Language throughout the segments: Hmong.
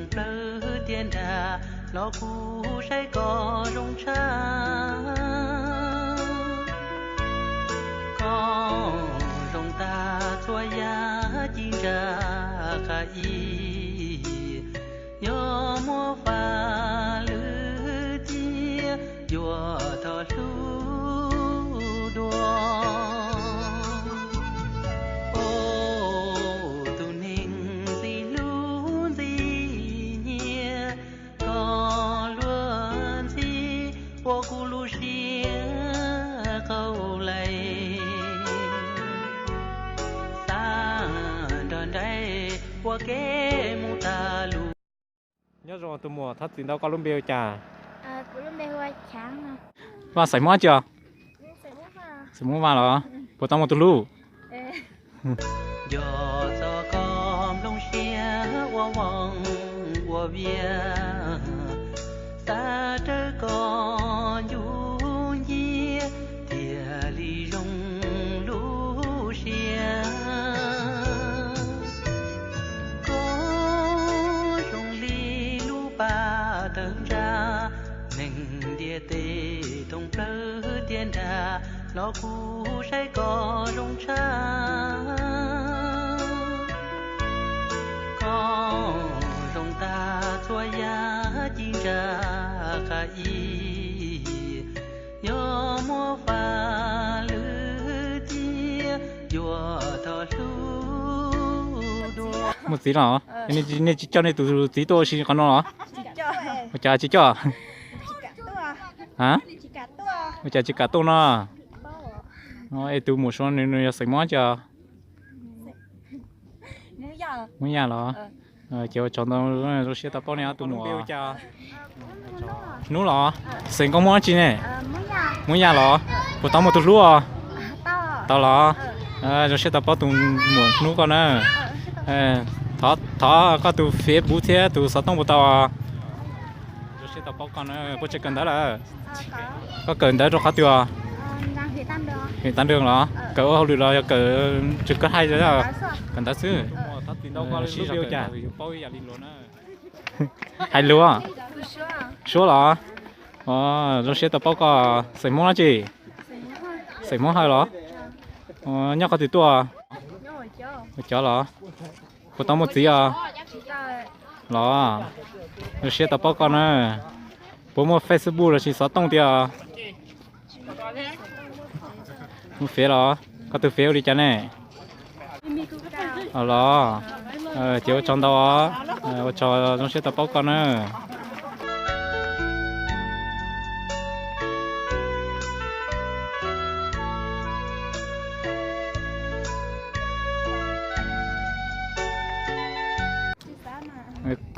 Plawg tiaj nrag los kuv saib koj zoo tshaj. Koj zoo tag txhua yam ci ntsa qha ib, yuav muab faj lwm tiaj yuav thov hlub dua. Tus neeg ntxim hlub ntxim nyiam, koj luag ntxhi ua kuv lub siab qaug lais. Xav nrog nraim ua ke mus tag lug. Nyob zoo tus muam, thov txim ntau, koj lub npe hu cas? Vaj xeem Hmoob tsi os? Xeem Hmoob Vaj los? Puas tau muaj tus hlub? Nco txog koj nplooj siab ua voos ua vias, xav rawv koj ncu nciab thiaj li zoo lub siab. Koj zoo li lub paj tawg ntsa, neeg ntiaj teb thoob plawg tiaj nrag los kuv saib koj zoo tshaj. Koj zoo tag txhua yam ci ntsa qha ib, yuav muab faj lwm tiaj yuav thov hlub dua. Muaj txiv los? Nej tsis coj nej tus txiv tuaj ua si qhov no los? Ua cas tsis coj? A, ua cas tsis kam tuaj no? Es tus muam suav nws yog xeem Hmoob tsi os? Hmoob Yaj los? Ces ua tsaug ntau, zoo siab tau paub nej ob tug muam. Hnub los? Xeem koj Hmoob dab tsi ne? Hmoob Yaj los? Puas tau muaj tus hlub os? Tau los? Zoo siab tau paub tus muam Hnub koj na. Thov koj tus Facebook thiab tus xov tooj puas tau? Zoo siab tau paub koj na. Puas tseem kawm ntawv lawm? Koj kawm ntawv rau qhov twg os? Hwm, Tam Nrag los? Kawm ua hauj lwm los yog kawm tseem kawg haib? Kawm ntawv xwb. Thov txim ntau, koj lub npe hu cas? Paub ib yam li luag na. Hais lus. Suab los? Zoo siab tau paub koj. Xeem Hmoob dab tsi? Xeem Hmoob Hawj los? Nyob qhov twg tuaj? Ua cov los? Puas tau muaj txiv os? Los? Zoo siab tau paub koj na. Puas muaj Facebook los sis xov tooj tiag? Muaj fev los? Koj tus fev hu li cas ne? Los? Ces ua tsaug ntau os. Ua tsaug, zoo siab tau paub koj na.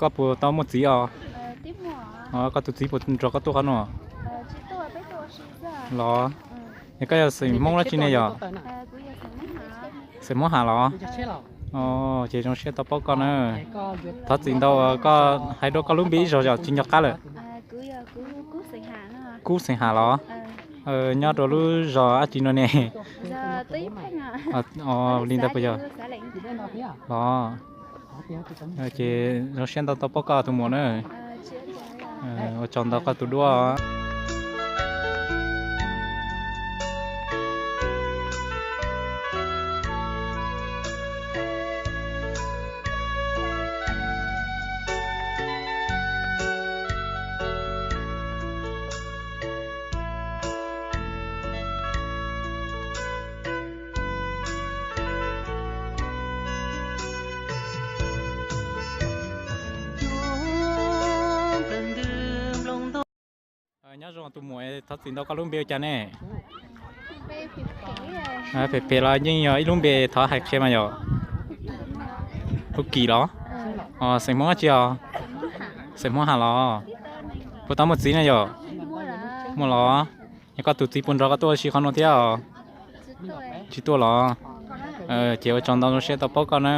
Koj puas tau muaj txiv os? Koj tus txiv puas nrog koj tuaj qhov no? Los? Es koj yog xeem Hmoob dab tsi ne yom? Xeem Hmoob Ham los? Ces zoo siab tau paub koj na. Thov txim ntau, koj hais dua koj lub npe ib zaug yom, tsis nco qab lawm. Kub xeem Ham los? Nyob rau lub zos dab tsi no ne? Li ntawd puas yog? Los? Ces zoo siab ntau tau paub koj tus muam na. Ua tsaug ntau koj tus duab. Nyob zoo tus muam, thov txim ntau, koj lub npe hu cas ne? Phem phem los yeej yog ib lub npe, thov hais qhia mas yom. Hu Kim los? Xeem Hmoob dab tsi os? Xeem Hmoob Ham los? Puas tau muaj txiv na yom? Muaj los? Yog koj tus txiv puas nrog koj tuaj ua si qhov no thiab os? Tsis tuaj los? Ces ua tsaug ntau, zoo siab tau paub koj na.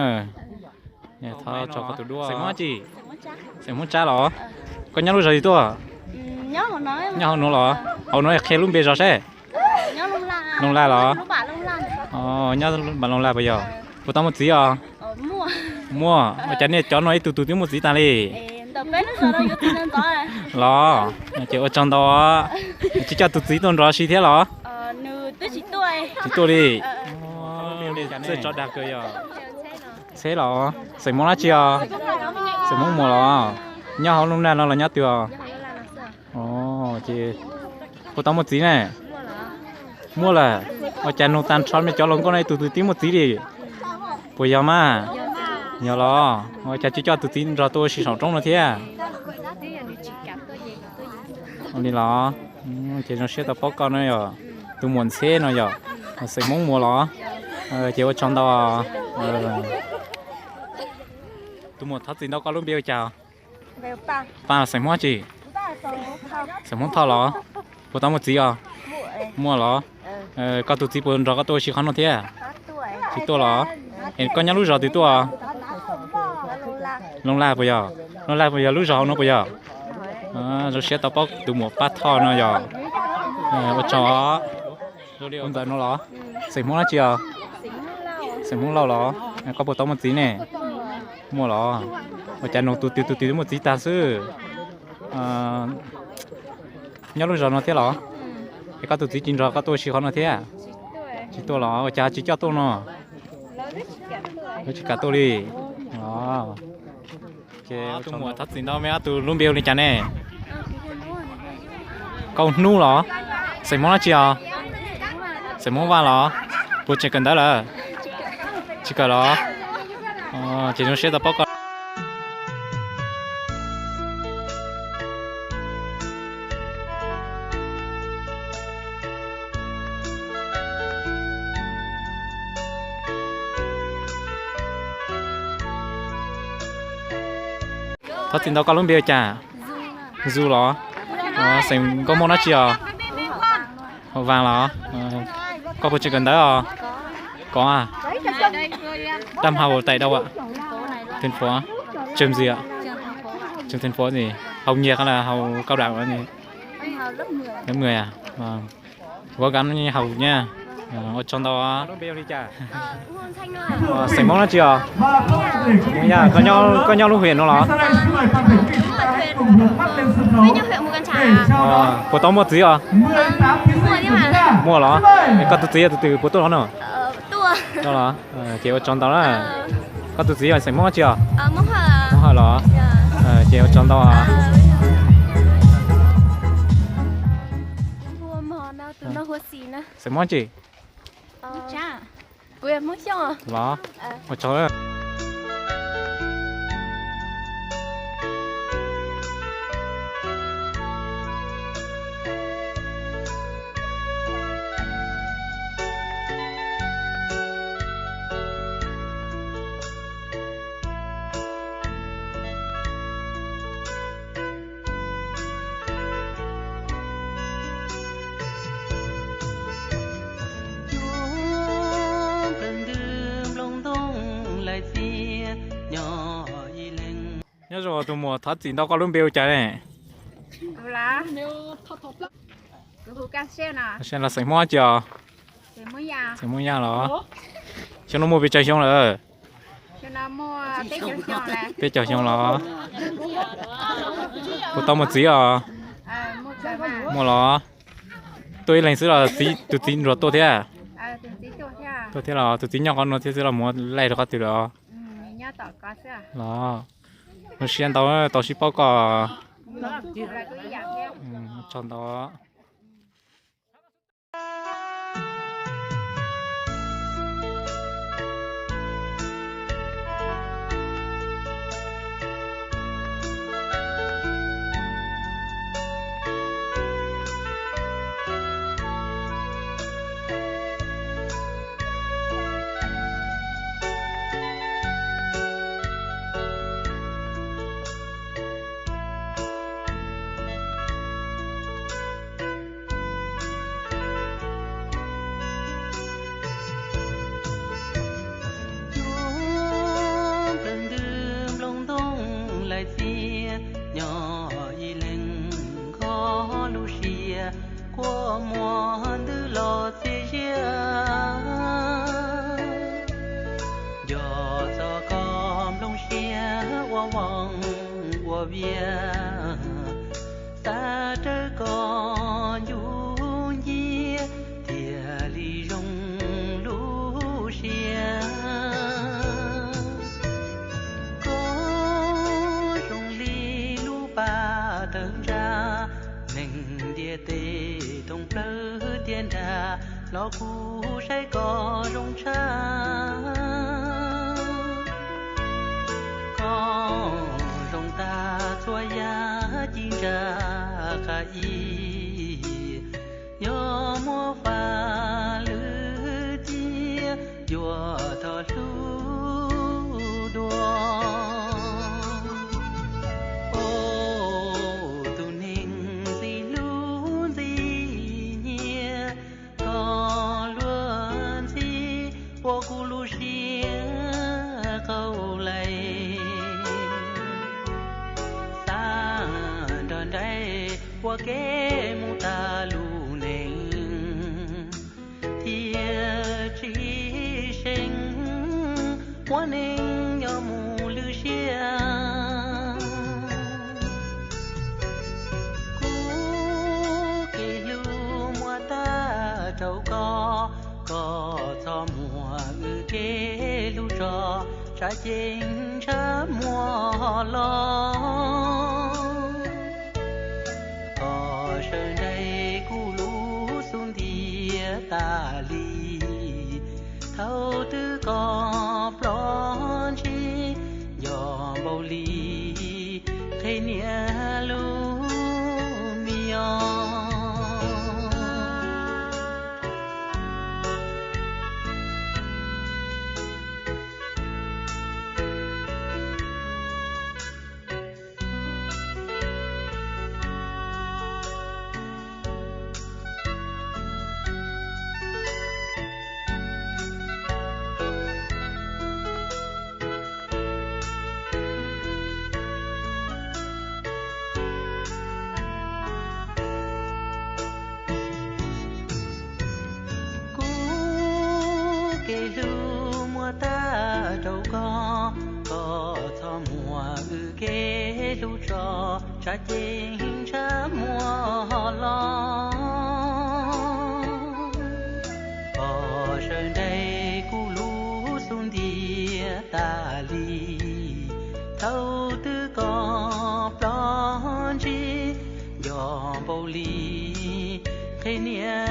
Thov tsaug koj tus duab. Xeem Hmoob dab tsi? Xeem Hmoob Tsab los? Koj nyob lub zos twg tuaj? Nyob hauv nuav los? Hauv nuav qhia lub npe zos seb. Looj Laj los? Nyob Npam Looj Laj puas yog? Puas tau muaj txiv os? Muaj. Ua cas nej cov no ib tug tug twb muaj txiv tag li? Los, ces ua tsaug ntau. Tsis coj tus txiv tuaj nrog si thiab los? Tsis tuaj li. Txawj tso dag kawg yog. Txheb los? Xeem Hmoob dab tsi os? Xeem Hmoob Muas los? Nyob hauv lub nab no los nyob twg os? Ces puas tau muaj txiv ne? Muaj lawm. Ua cas nug tag nrho mej cov hluas nkauj no ib tug twb muaj txiv li? Puas yog mas? Yog los? Ua cas tsis coj tus txiv nrog tuaj ua si saum roob no thiab? Ua li los? Ces zoo siab tau paub koj no yog tus muam Ntxheb no yog Xeem Hmoob Muas los? Ces ua tsaug ntau. Tus muam thov txim ntau, koj lub npe ua cas? Paj, xeem Hmoob tsi? Xeem Hmoob Thoj los? Puas tau muaj txiv os? Muaj los? Koj tus txiv puas nrog koj tuaj ua si qhov no thiab? Tsis tuaj los? Es koj nyob lub zos twg tuaj? Looj Laj puas yog? Looj Laj puas yog lub zos hauv no puas yog? Zoo siab tau paub tus muam Paj Thoj no yog. Ua tsaug. Ntawm no los? Xeem Hmoob dab tsi os? Xeem Hmoob Lauj los? Koj puas tau muaj txiv ne? Muaj los? Ua cas nug tus twg tus twg muaj txiv tag xwb? Nyob lub zos no thiab los? Es koj tus txiv tsis nrog koj tuaj ua si qhov no thiab? Tsis tuaj los? Ua cas tsis coj tuaj no? Lawv tsis kam tuaj li. Ces tus muam thov txim ntau, mej ob tug lub npe hu li cas ne? Nkauj Hnub los? Xeem Hmoob dab tsi os? Xeem Hmoob Vaj los? Puas tseem kawm ntawv lawm? Tsis kawm los? Ces zoo siab tau paub koj. Thov txim ntau, koj lub npe ua cas? Zus los? Xeem Nkauj Hmoob dab tsi os? Hauv Vaas los? Koj puas tseem kawm ntawv os? Kov. Tab hau taim dau. Thành phố. Trường gì ạ? Trường thành phố gì? Học nghiệp hay là học cao đẳng gì? Lớp mười à? Vâng. Cố gắng học nha. Ua tsaug ntau. Xeem Hmoob dab tsi os? Koj nyob lub huyện no los? Puas tau muaj txiv os? Muaj los? Koj tus txiv yog tus twg, puas tuaj los no? Ces ua tsaug ntau na. Koj tus txiv yog xeem Hmoob dab tsi os? Hmoob Hawj los? Ces ua tsaug ntau. Xeem Hmoob tsi? Los? Ua tsaug. Nyob zoo tus muam, thov txim ntau, koj lub npe ua cas ne? Los xeem Hmoob dab tsi os? Xeem Hmoob Yaj los? Xyoo no muaj pes tsawg xyoo lawm? Peb caug xyoo los? Puas tau muaj txiv os? Muaj los? Tuaj ib leeg xwb los tus txiv nrog tuaj thiab? Tuaj thiab los? Tus txiv nyob qhov no thiab xwb los mus laij rau qhov twg lawm? Los, zoo siab ntau, tau sib paub koj. Tsaug ntau. Nyob ntawm ntug nplooj ntoo lais txias, nyob ib leeg nkho lub siab, kua muag ntws los txias ziab. Nco txog koj nplooj siab ua voos ua vi. cia, xav rawv koj ncu nciab thiaj li zoo lub siab. Koj zoo li lub pas tawg ntsa, neeg ntiaj teb thoob plawg tiaj nrag los kuj saib koj zoo tshaj. Koj zoo tag txhua yam ci ntsa qab ib, yog muaj faj lwm tiaj yuav thov hlub dua. Tus neeg ntxim hlub ntxim nyiam, koj luag ntxhi ua kuv lub siab qaug lais. Xav nrog nraim ua ke mus tag lub neej, thiaj tsis seev muab neej nyob mus lwm siab. Kuv kev hlub muab tag rau koj, koj txhob muab wb kev hlub tso, tshav ceeb ntshav muag los. Koj sawv nraim kuv lub xub ntiag tas li, thaum twg koj ploj ntsib, nco npaum li qhia niam lub me nyuam. Kuv kev hlub muab tag rau koj, koj txhob muab wb kev hlub tso, tshav ceeb ntshav muag los. Koj sawv nraim kuv lub xub ntiag tas li, thaum twg koj ploj ntsib, nco npaum li qhia niam